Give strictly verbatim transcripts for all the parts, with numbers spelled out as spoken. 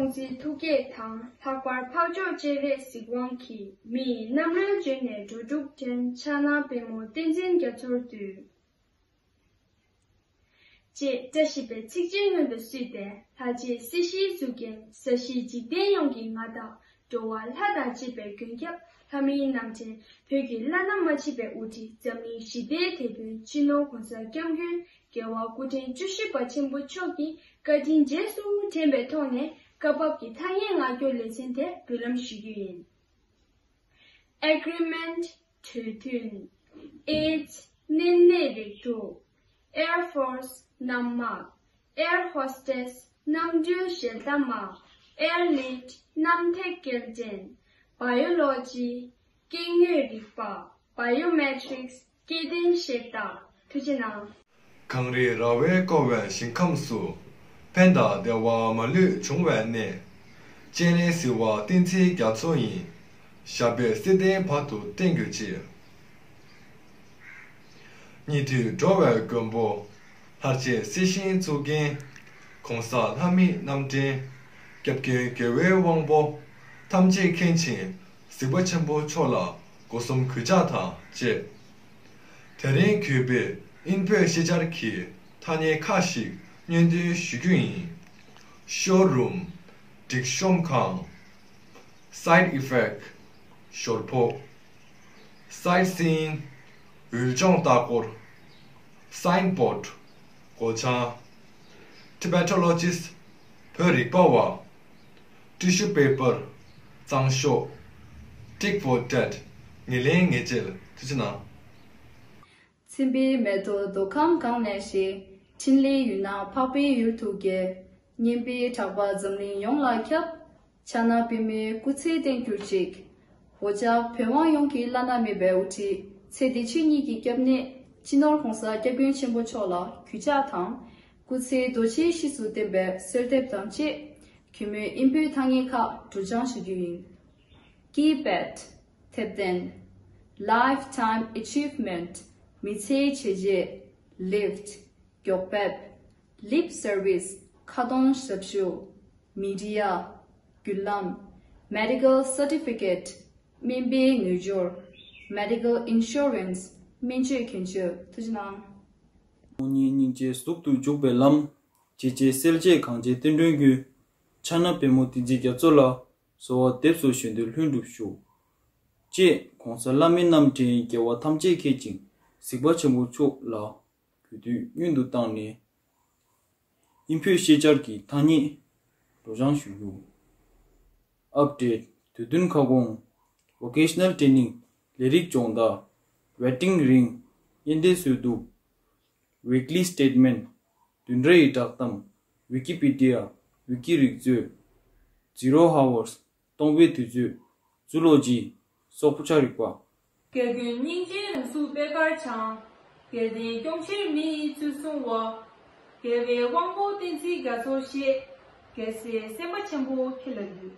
ཁོང་ཚོའི་ཐུགས་བསྐྱེད་དང་ལྷག་པར་འཕགས་མཆོག་སྤྱན་རས་གཟིགས་དབང་གིས་མི་ཡི་རྣམ་རོལ་བྱོན་ནས་འགྲོ་དྲུག་འདྲེན་ཕྱག་ན་པདྨོ་བསྟན་འཛིན་རྒྱ་མཚོར་འདུད། ཅེས་བཀྲ་ཤིས་པའི་ཚིགས་བཅད་སྔོན་དུ་བསུས་ཏེ། ལྷ་རྗེ་སྲིད་ཞིའི་གཙུག་རྒྱན་ས་གཞིའི་འཇིག་རྟེན་ཡོངས་ཀྱི་མངའ་བདག་འགྲོ་བ་ལྷ་དང་བཅས་པའི་མགོན་སྐྱབས་ལྷ་མིའི་རྣམ་འདྲེན་བོད་ཀྱི་བླ་ན་མ་མཆིས་པའི་དབུ་ཁྲིད་འཛམ་གླིང་ཞི་བདེའི་དེད་དཔོན་སྤྱི་ནོར་༸གོང་ས་༸སྐྱབས་མགོན་རྒྱལ་བ་སྐུ་ཕྲེང་བཅུ་བཞི་པ་ཆེན་པོ་མཆོག་གི་བཀའ་དྲིན་རྗེས་སུ་དྲན་པའི་ཐོག་ནས་སྐབས་བབ་ཀྱི་ཐ་སྙད་ངག་སྐྱོར་ལེ་ཚན་དེ་འབུལ་ལམ་ཞུ་རྒྱུ་ཡིན། Agreement གྲོས་མཐུན། AIDS བསྣུན་ནད་རིགས་དྲུག Air Force གནམ་དམག Air Hostess གནམ་གྲུའི་ཞལ་ཏ་མ། Air Lit གནམ་ཐེག་སྐྱེལ་འདྲེན། Biology སྐྱེ་དངོས་རིག་པ། Biometrics སྐྱེ་ལྡན་ཤེལ་ཏ། ཐུགས་རྗེ་གནང་། གངས་རི་ར་བས་བསྐོར་བའི་ཞིང་ཁམས་སུ། ཕན་དང་བདེ་བ་མ་ལུས་འབྱུང་བའི་གནས། སྤྱན་རས་གཟིགས་དབང་བསྟན་འཛིན་རྒྱ་མཚོ་ཡི། ཞབས་པད་སྲིད་མཐའི་བར་དུ་བརྟན་གྱུར་ཅིག་ཉེ་དུས་འགྲོ་བའི་མགོན་པོ། ལྷ་རྗེ་སྲིད་ཞིའི་གཙུག་རྒྱན། ༸གོང་ས་ལྷ་མིའི་རྣམ་འདྲེན། སྐྱབས་མགོན་རྒྱལ་བའི་དབང་པོ། ཐམས་ཅད་མཁྱེན་ཅིང་གཟིགས་པ་ཆེན་པོ་མཆོག་ལ་སྒོ་གསུམ་གུས་ཕྱག་དང་བཅས། དེ་རིང་གུས་པས་ཨིན་བོད་ཤེས་བྱར་གྱི་ཐ་སྙད་ཁག་ཞིག་སྙན་སྒྲོན་ཞུ་རྒྱུ་ཡིན། ཤོ་རུམ། སྒྲིག་གཤོམ་ཁང་། Side Effect ཞོར་ཕོག Sightseeing འོས་སྦྱོང་ལྟ་སྐོར། Signboard སྒོ་བྱང་། Tibetologist བོད་རིག་པ་བ། Tissue Paper གཙང་ཤོག Tit for Tat ངེས་ལེན་ངེས་འབྱེད། ཐུགས་རྗེ་གནང་། མཚན་དཔེའི་མེ་ཏོག་མདོ་ཁམས་གངས་ལ་བཞད། འཕྲིན་ལས་ཡུལ་ན་འཕགས་པའི་ཡུལ་དུ་རྒྱས། སྙན་པའི་གྲགས་པ་འཛམ་གླིང་ཡོངས་ལ་ཁྱབ། ཕྱག་ན་པདྨོའི་སྐུ་ཚེ་བརྟན་གྱུར་ཅིག་འོ་ཅག་བོད་དབང་ཡོངས་ཀྱི་བླ་ན་མེད་པའི་དབུ་ཁྲིད་ཚེ་འདི་ཕྱི་གཉིས་ཀྱི་སྐྱབས་གནས་སྤྱི་ནོར་༸གོང་ས་༸སྐྱབས་མགོན་ཆེན་པོ་མཆོག་ལ་གུས་ཕྱག་དང་། སྐུ་ཚེ་རྡོ་རྗེའི་གཤིས་སུ་བརྟན་པའི་གསོལ་འདེབས་དང་བཅས། གུས་མོས་ཨིན་བོད་ཐ་སྙད་ཁག་སྒྲོག་སྦྱང་ཞུ་རྒྱུ་ཡིན། Keypad དེབ་གདན། Lifetime Achievement མི་ཚེའི་བྱས་རྗེས། Lift མགྱོགས་པ། Lip Service ཁ་གདོང་ཞབས་ཞུ། Media བརྒྱུད་ལམ། Medical Certificate སྨན་པའི་ངོས་སྦྱོར། Medical Insurance སྨན་བཅོས་གྱོན་ཆས། ཐུགས་རྗེ་གནང་། ཁོང་ཉིད་སྙིང་རྗེའི་གཟུགས་སུ་འཇུག་པའི་ལམ། ཇི་བྱེད་སེལ་བྱེད་གང་བྱེད་བསྟན་འགྲོའི་མགོན། ཕྱག་ན་པདྨོ་བསྟན་འཛིན་རྒྱ་མཚོ་ལ། གསོལ་བ་འདེབས་སོ་གཞོན་དུས་ལྷུན་གྲུབ་ཤོག་ཅེས་༸གོང་ས་ལྷ་མིའི་རྣམ་འདྲེན་རྒྱལ་བ་ཐམས་ཅད་མཁྱེན་ཅིང་གཟིགས་པ་ཆེན་པོ་མཆོག་ལ་གུས་འདུད་སྔོན་དུ་བཏང་ནས། ཨིན་བོད་ཤེས་བྱར་གྱི་ཐ་སྙད་སྒྲོག་སྦྱང་ཞུ་རྒྱུ། Update དུས་བསྟུན་ཁ་སྐོང་། Vocational Training ལས་རིགས་སྦྱོང་བརྡར། Wedding Ring གཡས་འདེད་གསོལ་གདུབ། Weekly Statement བདུན་ཕྲག་གི་བསྒྲགས་གཏམ། Wikipedia བི་ཀི་རིག་མཛོད། Zero Hours སྟོང་པའི་དུས་ཚོད། Zoology སྲོག་ཆགས་རིག་པ། རྒྱལ་ཀུན་སྙིང་རྗེའི་རང་གཟུགས་པད་དཀར་འཆང་། རྒྱལ་བསྟན་སྐྱོང་ཕྱིར་མི་ཡི་ཚུལ་བཟུང་བ། རྒྱལ་བའི་དབང་པོ་བསྟན་འཛིན་རྒྱ་མཚོ་ཞེས། རྒྱལ་སྲས་སེམས་དཔའ་ཆེན་པོ་ཁྱེད་ལ་འདུད།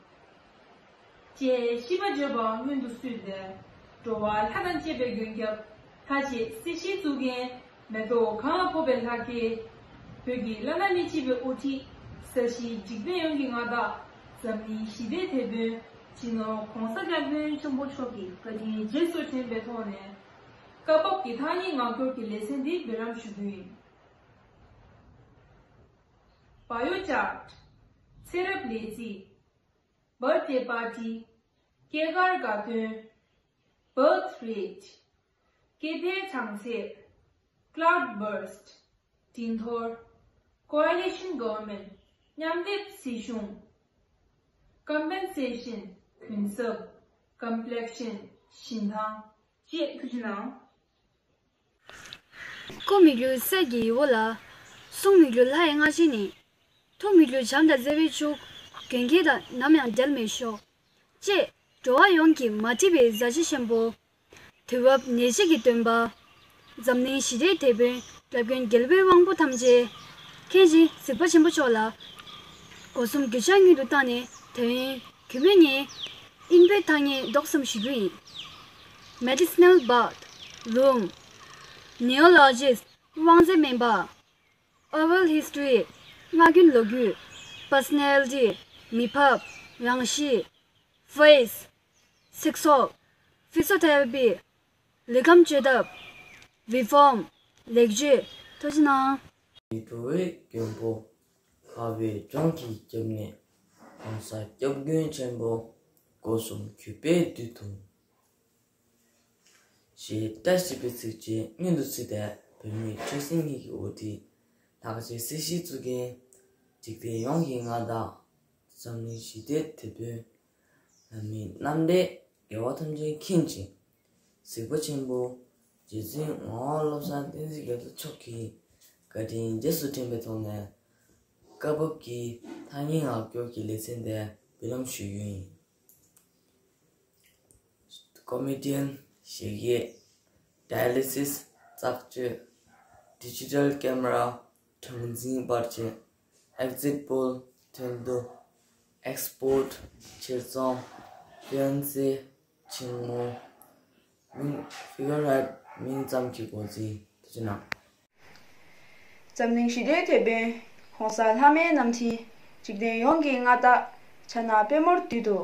ཅེས་ཤིས་པ་བརྗོད་པ་སྔོན་དུ་བསུས་ཏེ། འགྲོ་བ་ལྷ་དང་བཅས་པའི་མགོན་སྐྱབས་ལྷ་རྗེ་སྲིད་ཞིའི་གཙུག་རྒྱན། མེ་ཏོག་གང་ལ་ཕོག་པའི་ལྷ་སྐལ། བོད་ཀྱི་བླ་ན་མི་མཆིས་པའི་དབུ་ཁྲིད། ས་གཞིའི་འཇིག་རྟེན་ཡོངས་ཀྱི་མངའ་བདག་འཛམ་གླིང་ཞི་བདེའི་དེད་དཔོན། སྤྱི་ནོར་༸གོང་ས་༸སྐྱབས་མགོན་ཆེན་པོ་མཆོག་གི་བཀའ་དྲིན་རྗེས་སུ་དྲན་པའི་ཐོག་ནས། སྐབས་བབ་ཀྱི་ཐ་སྙད་ངག་སྐྱོར་གྱི་ལེ་ཚན་འདི་འབུལ་ལམ་ཞུ་རྒྱུ་ཡིན། བ་ཡོ་ཅཱར། ཚེ་རབས་ལས་རྩིས། Birthday Party སྐྱེས་སྐར་དགའ་སྟོན། Birth Rate སྐྱེས་ཕའི་གྲངས་ཚད། Cloud Burst འགྲན་ཐོར། Coalition Government མཉམ་སྡེབ་སྲིད་གཞུང་། Compensation གུན་གསབ། Complexion བཞིན་ཐང་། ཅེས་ཐུགས་རྗེ་གནང་། ཀུ་མི་གུ་གསེར་གྱི་ཡི་བོ་ལ། གསུང་མི་གུ་ལྷ་ཡི་རྔ་ཆེན་ནི། ཐུག་མི་གུ་བྱམས་དང་བརྩེ་བའི་ཕྱུག་གན་རྐྱལ་དང་ནམ་ཡང་འབྲལ་མི་ཤོག་ཅེས་འགྲོ་བ་ཡོངས་ཀྱི་མ་བསྒྲིགས་པའི་ཟ་ཆེ་ཆེན་པོ། དུས་བབ་ནད་གཞི་གི་སྟོན་པ། འཛམ་གླིང་ཞི་བདེའི་དེད་དཔོན་སྐྱབས་མགོན་རྒྱལ་བའི་དབང་པོ་ཐམས་ཅད། མཁྱེན་ཅིང་གཟིགས་པ་ཆེན་པོ་མཆོག་ལ། སྒོ་གསུམ་གུས་ཕྱག་སྔོན་དུ་བཏང་ནས་དེ་རིང་གུས་མོས་ངས་ཨིན་བོད་ཐ་སྙད་ལྡོག་ཙམ་ཞུ་རྒྱུ་ཡིན། Medicinal Bud རུམ། Neologist དབང་རྩའི་སྨན་པ། Oral History སྔ་རྒྱུན་ལོ་རྒྱུས། Personality མི་ཕབ། རང་ཤི། ཕེ་སི། ཚིག་སོགས། ཕི་སི་ཡོ་ཐེ་ར་པི། ལུས་ཁམས་བཅོས་ཐབས། རི་ཕོམ། ལེགས་བཅོས། ཐུགས་རྗེ་གནང་། འགྲོ་བའི་མགོན་པོ། ཁ་བའི་ལྗོངས་ཀྱི་སྐྱབས་གནས། ༸གོང་ས་སྐྱབས་མགོན་ཆེན་པོ། སྒོ་གསུམ་གུས་པས་འདུད་དོ། ཞེས་བཀྲ་ཤིས་པའི་ཚིགས་བཅད་སྙན་དུ་བརྩིས་ཏེ། བོད་མིའི་ཆོས་སྲིད་གཉིས་ཀྱི་དབུ་ཁྲིད། ལྷག་བཅས་སྲིད་ཞིའི་གཙུག་རྒྱན། འཇིག་རྟེན་ཡོངས་ཀྱི་མངའ་བདག། འཛམ་གླིང་ཞི་བདེའི་དེད་དཔོན། ལྷ་མིའི་རྣམ་འདྲེན། རྒྱལ་བ་ཐམས་ཅད་མཁྱེན་ཅིང་། གཟིགས་པ་ཆེན་པོ། རྗེ་བཙུན་ངག་དབང་བློ་བཟང་བསྟན་འཛིན་རྒྱ་མཚོ་མཆོག་གི་བཀའ་དྲིན་རྗེས་སུ་དྲན་པའི་ཐོག་ནས། སྐབས་བབ་ཀྱི་ཐ་སྙད་ངག་སྐྱོར་གྱི་ལེ་ཚན་དེ་འབུལ་ལམ་ཞུ་རྒྱུ་ཡིན། ཀོ་མེ་ཌི་ཡན། གཞས་གཏོང་། ཌའི་ལི་སིས། བཙག་གཅོད། ཌི་ཇི་ཊལ་ཀེ་མ་ར། གྲངས་འཛིན་པར་ཆས། ཨེག་ཛིཊ་པོལ། ཐོན་རྡོ། ཨེག་སི་པོར་ཊི། ཕྱིར་ཚོང་། ཕི་ཡོན་སེ། ཆེན་མོ། མིང་། ཕི་གར་རའིཊ། མིང་ཙམ་གྱི་འགོ་འཛིན། ཐུགས་རྗེ་གནང་། འཛམ་གླིང་ཞི་བདེའི་དེད་དཔོན། ༸གོང་ས་ལྷ་མིའི་རྣམ་འཕྲུལ། འཇིག་རྟེན་ཡོངས་ཀྱི་མངའ་བདག། ཕྱག་ན་པད་མོར་འདུད་དོ།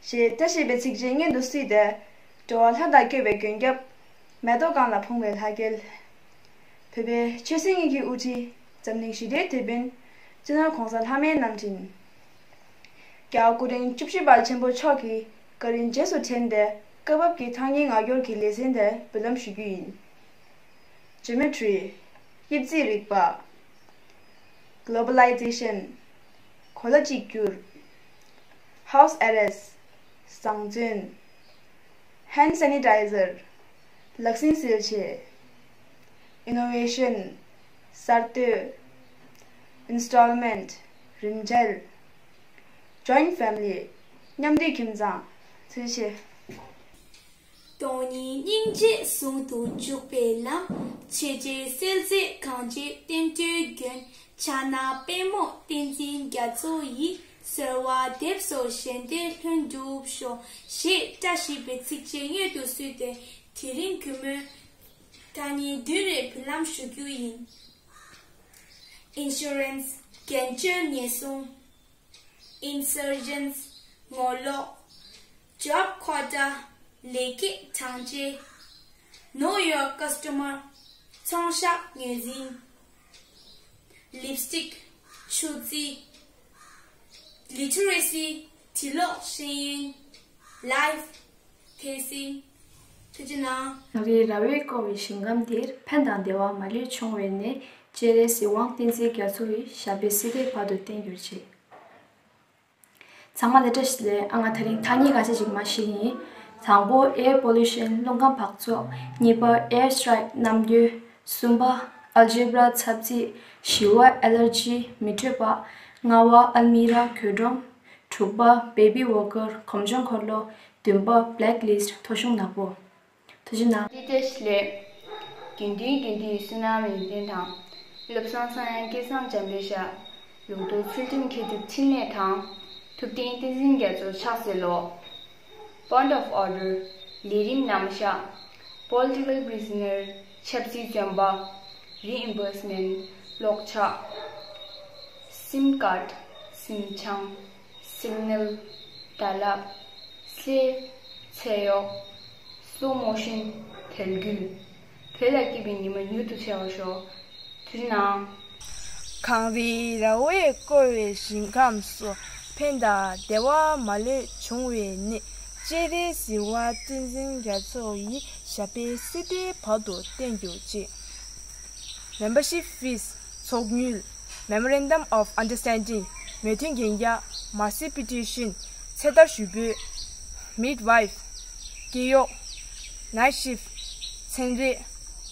ཞེས་བཀྲ་ཤིས་པའི་ཚིགས་བཅད་སྙན་དུ་བརྩིས་ཏེ། འགྲོ་བ་ལྷ་དང་སྐྱོབ་པའི་མགོན་སྐྱབས། མེ་ཏོག་གང་ལ་ཕོངས་པའི་ལྷ་སྐལ། བོད་པའི་ཆོས་སྲིད་གཉིས་ཀྱི་དབུ་ཁྲིད། འཛམ་གླིང་ཞི་བདེའི་དེད་དཔོན། སྤྱི་ནོར་༸གོང་ས་ལྷ་མིའི་རྣམ་འཕྲུལ། རྒྱལ་བ་སྐུ་ཕྲེང་བཅུ་བཞི་པ་ཆེན་པོ་མཆོག་གི་བཀའ་དྲིན་རྗེས་སུ་དྲན་ཏེ། སྐབས་བབ་ཀྱི་ཐ་སྙད་ངག་སྐྱོར་གྱི་ལེ་ཚན་དེ་འབུལ་ལམ་ཞུ་རྒྱུ་ཡིན། ཇི་ཡོ་མེ་ཊི་རི། དབྱིབས་རྩིས་རིག་པ། གྷོ་ལོ་བྷ་ལའི་ཛེ་ཤན། གོ་ལ་གཅིག་གྱུར། ཧའུ་སི་ཨེ་རེས། བཟང་བཙོན། ཧེན་ཌི་སེ་ནི་ཊའི་ཛར། ལག་ཟིན་སེལ་བྱེད། ཨི་ནོ་ཝེ་ཤན། གསར་གཏོད། ཨིན་སི་ཊོལ་མེན་ཊི། རིམ་འགྲེལ། ཇོའིན་ཊི་ཕེ་མི་ལི། མཉམ་འདུས་ཁྱིམ་ཚང་། ཐུགས་རྗེ་ཆེ། སྟོང་ཉིད་སྙིང་རྗེ་ཟུང་དུ་འཇུག་པའི་ལམ། ཆོས་རྗེ་གསེར་མཛེས་གངས་ཅན་བསྟན་འགྲོའི་མགོན། ཕྱག་ན་པད་མོ་བསྟན་འཛིན་རྒྱ་མཚོ་ཡི། གསོལ་བ་འདེབས་སོ་བཞེད་དོན་ལྷུན་གྲུབ་ཤོག་ཞེས་བཀྲ་ཤིས་པའི་ཚིགས་བཅད་སྙན་དུ་གསོལ་ཏེ། དེ་རིང་གུས་མོས་ཐ་སྙད་བདུན་རེ་འབུལ་ལམ་ཞུ་རྒྱུ་ཡིན། ཨིན་ཤུ་རན་སི། འགན་བཅོལ་ཉེན་སྲུང་། ཨིན་སར་ཇེན་སི། ངོ་ལོག། ཇོབ་ཁོ་ཊ། ལས་ཀའི་གྲངས་ཀྱི། Know your customer། ཚོང་ཤག་ངོས་འཛིན། ལིབ་སི་ཊིག། ཆུ་རྩི། ལི་ཊི་རེ་སི། འབྲི་ཀློག་ཤེས་ཡོན། ལའེབ། ཐེ་སིང་། ཐུགས་རྗེ་གནང་། ང་རའི་ར་བས་བསྐོར་བའི་ཞིང་ཁམས་འདིར། ཕན་དང་བདེ་བ་མ་ལུས་འབྱུང་བའི་གནས། སྤྱན་རས་གཟིགས་དབང་བསྟན་འཛིན་རྒྱ་མཚོ་ཡི། ཞབས་པད་སྲིད་མཐའི་བར་དུ་བརྟན་གྱུར་ཅིག་ཚང་མ་ལ་བཀྲ་ཤིས་བདེ་ལེགས། ཨ། ང་དེ་རིང་ཐ་སྙད་ཁ་ཤས་ཤིག་མར་བཤད་ཀྱི་ཡིན། དང་པོ། air pollution། རླུང་ཁམས་འབག་བཙོག་གཉིས་པ། air strike། གནམ་གྲུ། གསུམ་པ། algebra། འཚབ་འཚིག་བཞི་པ། allergy། མི་འཕྲོད་པ། ལྔ་པ། ཨལ་མི་ར། གོས་སྒྲོམ། དྲུག་པ། baby walker། གོམ་བྱུང་འཁོར་ལོ། བདུན་པ། blacklist། ཐོ་གཞུང་ནག་པོ། ཐུགས་རྗེ་གནང་། བཀྲ་ཤིས་བདེ་ལེགས། དགེ་འདུན་དགེ་འདུན་བསོད་ནམས་ཡོན་ཏན་དང་། བློ་བཟང་ཚངས་དབྱངས་སྐལ་བཟང་འཇམ་དཔལ་ཤར། ལུགས་ལྡོག་ཚུལ་ཁྲིམས་ཁྱད་འཕགས་ཕྲིན་ལས་དང་། ཐུབ་བསྟན་བསྟན་འཛིན་རྒྱ་མཚོ་ཕྱག་འཚལ་ལོ། Point of order། ལས་རིམ་ནང་བཞག Political prisoner། ཆབ་སྲིད་བཙོན་པ། Reimbursement། གློག་ཆ། sim card། སིམ་ཆང་། Signal། ད་ལག་སླེ། ཚེ་གཡོག Slow motion། དལ་འགུལ། བོད་ལ་སྐྱིད་པའི་ཉི་མ་མྱུར་དུ་འཆར་བར་ཤོག་ཐུགས་རྗེ་གནང་། གངས་རིའི་ར་བས་བསྐོར་བའི་ཞིང་ཁམས་སུ། ཕན་དང་བདེ་བ་མ་ལུས་འབྱུང་བའི་གནས། སྤྱན་རས་གཟིགས་དབང་བསྟན་འཛིན་རྒྱ་མཚོ་ཡི། ཞབས་པད་སྲིད་མཐའི་བར་དུ་བརྟན་གྱུར་ཅིག Membership fees། ཚོགས་དངུལ། Memorandum of Understanding། མོས་མཐུན་གན་རྒྱ། Mercy petition། ཚེ་ཐར་ཞུ་འབོད། Midwife། སྐྱེ་གཡོག Night shift། མཚན་རེ།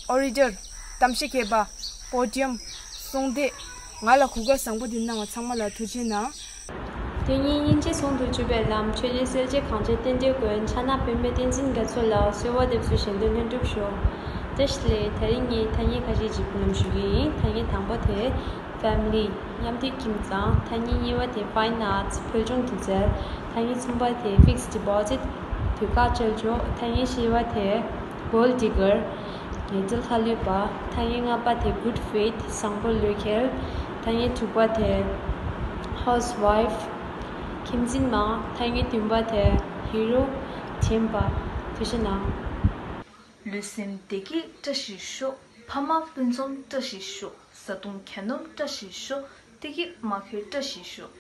Orator། གཏམ་བཤད་མཁས་པ། Podium། གསུང་སྟེགས། ང་ལ་གོ་སྐབས་བཟང་པོ་འདི་གནང་བ་ཚང་མ་ལ་ཐུགས་རྗེ་གནང་། དོན་གཉིས་སྙིང་རྗེ་ཟུང་དུ་འཇུག་པའི་ལམ། ཆོས་རྗེ་གསལ་རྒྱལ་གངས་ཅན་བསྟན་འགྲོའི་མགོན། ཕྱག་ན་པདྨོ་བསྟན་འཛིན་རྒྱ་མཚོ་ལ། གསོལ་བ་འདེབས་སོ་བཞེད་དོན་ལྷུན་གྲུབ་ཤོག་བཀྲ་ཤིས་བདེ་ལེགས། དེ་རིང་ངས་ཐ་སྙད་ཁ་ཤས་ཅིག་འབུལ་ལམ་ཞུ་གི་ཡིན། ཐ་སྙད་དང་པོ་དེ་Family། མཉམ་འདུས་ཁྱིམ་ཚང་། ཐ་སྙད་གཉིས་པ་དེ་Fine Arts། ཕུལ་བྱུང་སྒྱུ་རྩལ། ཐ་སྙད་གསུམ་པ་དེ་Fixed Deposit། དུས་བཀག་ཆོས་ཕྱོགས། ཐ་སྙད་བཞི་པ་དེ་Gold Digger། ངལ་རྩོལ་ཁ་ལུད་པ། ཐ་སྙད་ལྔ་པ་དེ་Good Faith། བཟང་པོ་བློས་འཁེལ། ཐ་སྙད་དྲུག་པ་དེ་ Housewife ཁྱིམ་འཛིན་མ་ཐ་སྙད་བདུན་པ་དེ་ཧི་རོ་ཆེན་པ་ཐུགས་རྗེ་གནང་། ལུས་སེམས་བདེ་སྐྱིད་བཀྲ་ཤིས་ཤོག་ཕ་མ་སྤུན་ཚོམ་བཀྲ་ཤིས་ཤོག་བཟའ་བཏུང་གྱ་ནོམ་བཀྲ་ཤིས་ཤོག་བདེ་སྐྱིད་མ་འཁྱོལ་བཀྲ་ཤིས་ཤོག་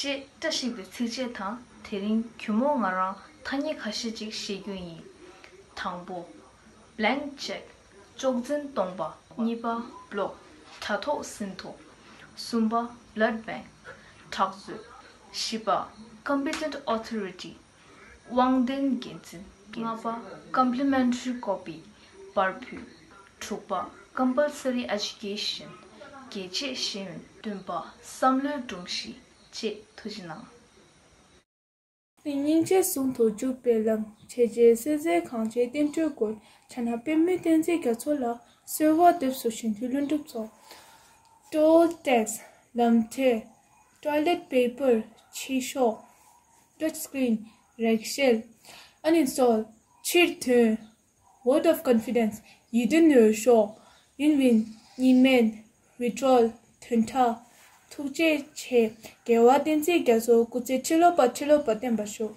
ཅེས་བཀྲ་ཤིས་པའི་ཚིགས་བཅད་དང་དེ་རིང་གུས་མོ་ང་རང་ཐ་སྙད་ཁ་ཤས་ཅིག་བཤད་རྒྱུ་ཡིན། དང་པོ། Blank check ཅོག་འཛིན་སྟོང་པ། གཉིས་པ། Block དྲ་ཐོག་ཟིན་ཐོ། གསུམ་པ། Blood bank དྲག་རྩོད། བཞི་པ། Competent authority དབང་ལྡན་འགན་འཛིན། ལྔ་པ། Complimentary copy པར་ཕུད། དྲུག་པ། Compulsory education རྒྱས་བཅད་ཤེས་ཡོན། བདུན་པ། བསམ་བློའི་སྒྲོམ་གཞི་བཅས། ཐུགས་རྗེ་གནང་། སྙིང་རྗེ་ཟུང་དུ་འཇུག་པའི་ལམ། བྱས་རྗེས་སྲིད་རྩེ་གངས་ཅན་བསྟན་འགྲོའི་མགོན། བྱ་ན་པདྨོའི་བསྟན་འཛིན་རྒྱ་མཚོ་ལ། གསོལ་བ་འདེབས་སོ་བཞིན་དུ་ཀླུ་སྒྲུབ་ཚོགས། Toll tax ལམ་ཁྲལ། Toilet paper ཕྱི་ཤོག Touch screen རེག་བྱེད། Uninstall ཕྱིར་ཐོན། Vote of confidence ཡིད་རྟོན་འོས་ཤོག Win win གཉིས་མེད། Withdrawal དོན་ཕྲ། ཐུགས་རྗེ་ཆེ། རྒྱལ་བ་བསྟན་འཛིན་རྒྱ་མཚོ་སྐུ་ཚེ་ཁྲི་ལོ་པ་ཁྲི་ལོ་པ་བརྟན་པར་ཤོག